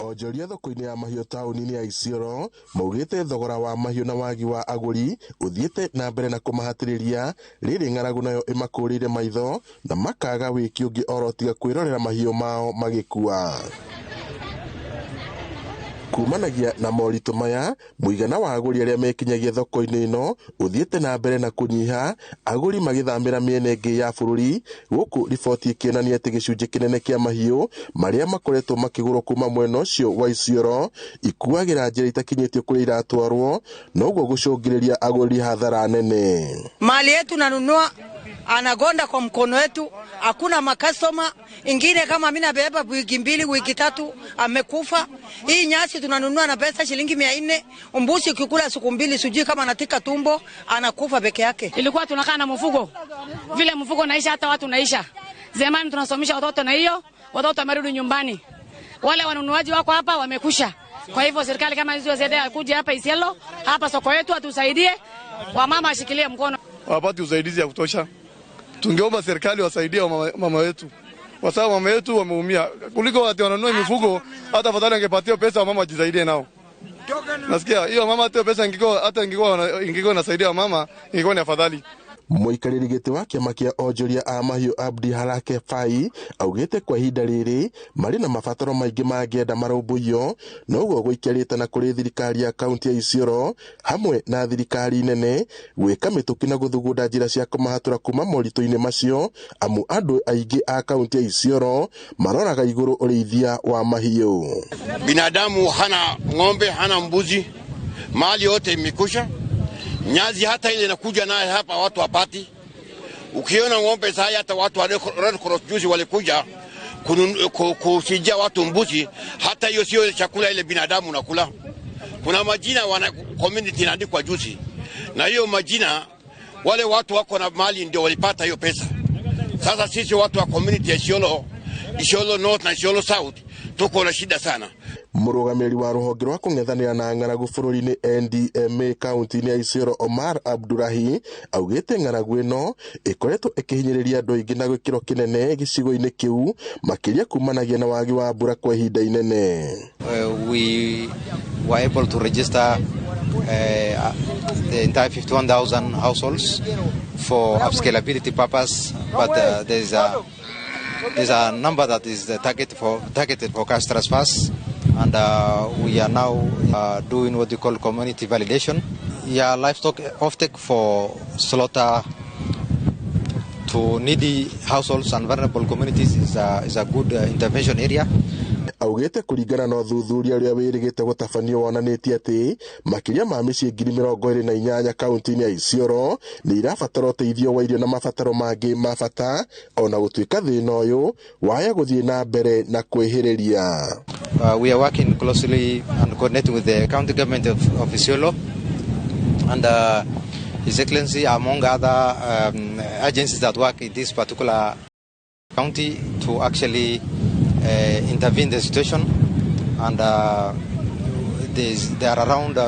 Onjoria thoko-inĩ ya mahiũ taũni-inĩ ya Isiolo maugĩte thogora wa mahiũ na wagi wa agũri ũthiĩte na mbere na kũmahatĩrĩria, rĩrĩ ng'aragu nayo ĩmakũrĩire maitho na makaga wĩki ũngĩ oro tiga kwĩrorera mahiũ mao magĩkua. Kumanagia na moritũ maya, mũigana wa agũri arĩa mekinyagia thoko-inĩ ĩno ũthiĩte na mbere na kũnyiha, agũri magĩthamĩra mĩena ĩngĩ ya bũrũri, gũkũ riboti ĩkĩonania atĩ gĩcunjĩ kĩnene kĩa mahiũ marĩa makoretwo makĩgũrwo kuma mwena ũcio wa Isiolo ikuagĩra njĩra itakinyĩtio kũrĩa iratwarwo, noguo gũcũngĩrĩria agũri hathara nene. Mali yetu nanunua anagonda kwa mkono wetu, hakuna makastoma ingine. Kama mimi nabeba wiki 2 wiki 3 amekufa. Hii nyasi tunanunua na pesa shilingi 400. Mbuzi ukikula siku 2 sijui kama anatika tumbo, anakufa peke yake. Ilikuwa tunakaa na mfugo vile mfugo naisha, hata watu naisha. Zamani tunasomesha watoto na hiyo watoto wamerudi nyumbani, wale wanunuaji wako hapa wamekusha. Kwa hivyo serikali kama hizo ziende kuja hapa Isiolo, hapa soko yetu atusaidie, wamama ashikilie mkono. Hawapati usaidizi ya kutosha. Tungeomba serikali wasaidie mama wetu, kwa sababu mama wetu wameumia kuliko watu wananunua mifugo. Hata afadhali angepatia pesa wa mama wajisaidie nao. Nasikia hiyo mama hata pesa ingekuwa, hata ingekuwa inasaidia mama, ingekuwa ni afadhali. Mũikarĩri gĩtĩ wa kĩama kĩa onjoria a mahiũ Abdi Harake Fai augĩte kwa ihinda rĩrĩ marĩ na mabataro maingĩ mangĩenda marũmbũiyo, noguo gũikia rĩtana kũrĩ thirikari ya kaunti ya Isiolo hamwe na thirikari nene gwĩka mĩtũkĩ na gũthugunda njĩra cia kũmahatũra kuma moritũ-inĩ macio, amu andũ aingĩ a kaunti ya Isiolo maroraga igũrũ ũrĩithia wa mahiũ. Binadamu hana ng'ombe, hana mbuzi, mali yote imekusha. Nyazi hata ile inakuja naye hapa watu wapati. Ukiona ng'ombe sasa, hata watu wa Red Cross juzi walikuja kuchinjia watu mbuzi, hata hiyo sio chakula ile binadamu nakula. Kuna majina wana community inaandikwa juzi, na hiyo majina wale watu wako na mali ndio walipata hiyo pesa. Sasa sisi watu wa community ya Isiolo, Isiolo North na Isiolo South tuko na shida sana. Mũrũgamĩrĩri wa rũhonge rwa kũng'ethanĩra na ng'aragu bũrũri-inĩ NDMA kaunti-inĩ ya Isiolo Omar Abdurahi augĩte ng'aragu ĩno ĩkoretwo ĩkĩhinyĩrĩria andũ aingĩ na gĩkĩro kĩnene gĩcigo-inĩ kĩu, makĩria kumanagia na wagi wa mbura kwa ihinda inene. We were able to register the entire 51,000 households for upscalability purpose, but there's a number that is targeted for cash transfers, and we are now doing what we call community validation. Yeah, livestock offtake for slaughter to needy households and vulnerable communities is a good intervention area. Augĩte kũringana na ũthuthuria ũrĩa wĩrĩgĩte gũtabanio wonanĩtie atĩ makĩria ma mĩciĩ 28,000 kaunti-inĩ ya Isiolo nĩ irabatara ũteithio wa irio na mabataro mangĩ ma bata, ona gũtuĩka thĩna ũyũ waya gũthiĩ na mbere na kwĩhĩrĩria. We are working closely and coordinating with the county government of Isiolo and His Excellency, among other agencies that work in this particular county, to actually intervene the situation. And there are around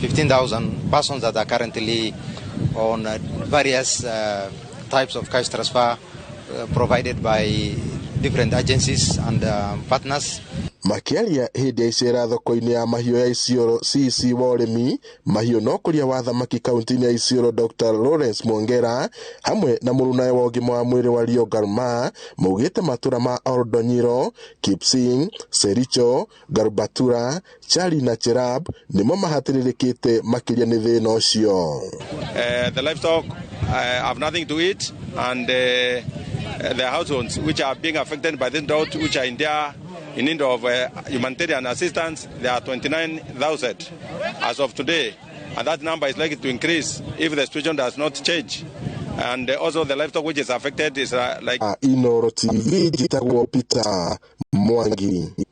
15,000 persons that are currently on various types of cash transfer provided by different agencies and partners. Makĩaria hĩndĩ ya icera thoko-inĩ ya mahiũ ya Isiolo, CEC wa ũrĩmi, mahiũ na ũkũria wa thamaki kaunti-inĩ ya Isiolo Dr Lawrence Mwongera hamwe na mũrunawe wa ũgima wa mwĩrĩ wa Rio Garma maugĩte matũra ma Oldonyiro, Kipsing, Sericho, Garbatura, Chari na Cherab nĩmo mahatĩrĩrĩkĩte makĩria nĩ thĩna ũcio. The livestock have nothing to eat, and the households which are being affected by this drought, which are in need of humanitarian assistance, there are 29,000 as of today, and that number is likely to increase if the situation does not change. And also the livestock which is affected is like Inoro TV, njĩtagwo Peter Mwangi.